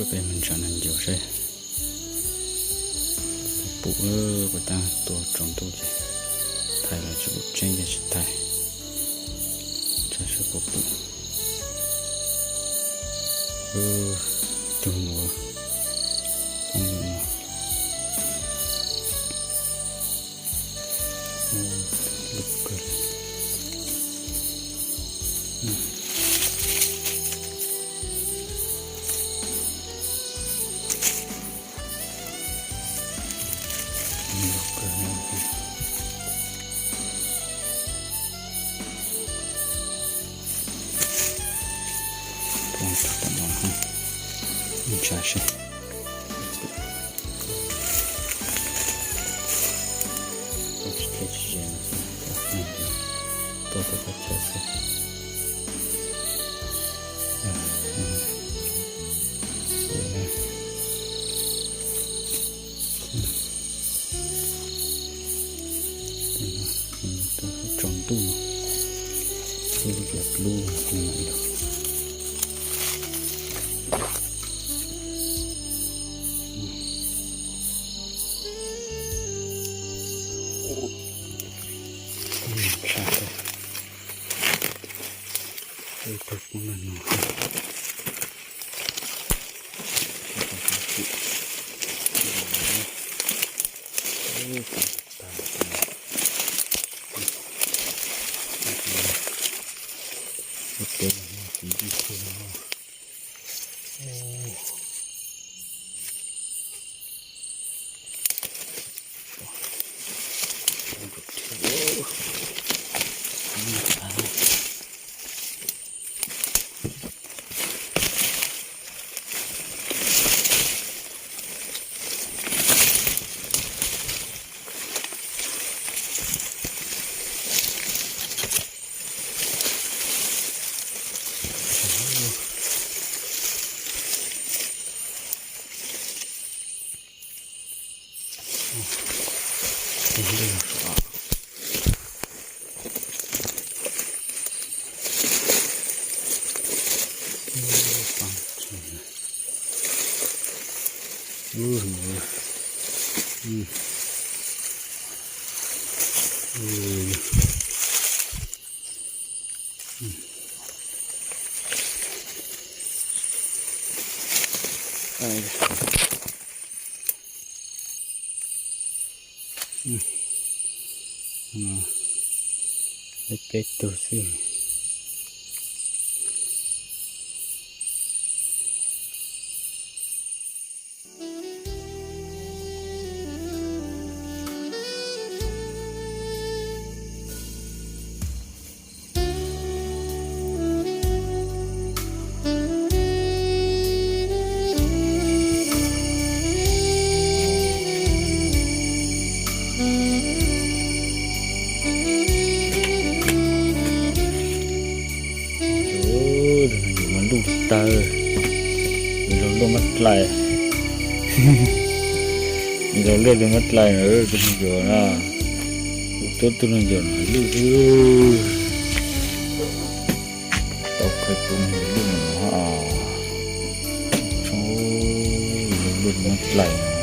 Peb mus ntshav no ncaus seb puas pum. Puas tab tua tsaus ntuj ces thaij los tsis pum tseeb ces tsis thaij. Ntshav seb puas pum. Tug mus, poob li no. Lub kawg. Poob tag tom no, ntshav seb. Tsis thiab tsis ze no, tuaj tau qhov chaw xwb. Tsaus ntuj no, ib lub lub no yog. Ntshai, ib tug poob no no. Lub peb no tiv ntij kawg no. Peb tug xwb. Tus no yuav muaj luj tawg, tus no luaj mab dlaim, tus no luaj mab dlaim na, tus no yuav na, kuv tuab tus no yuav luj xwb. Tau qhia tus no yuav luj no, tshoob luaj mab dlaim.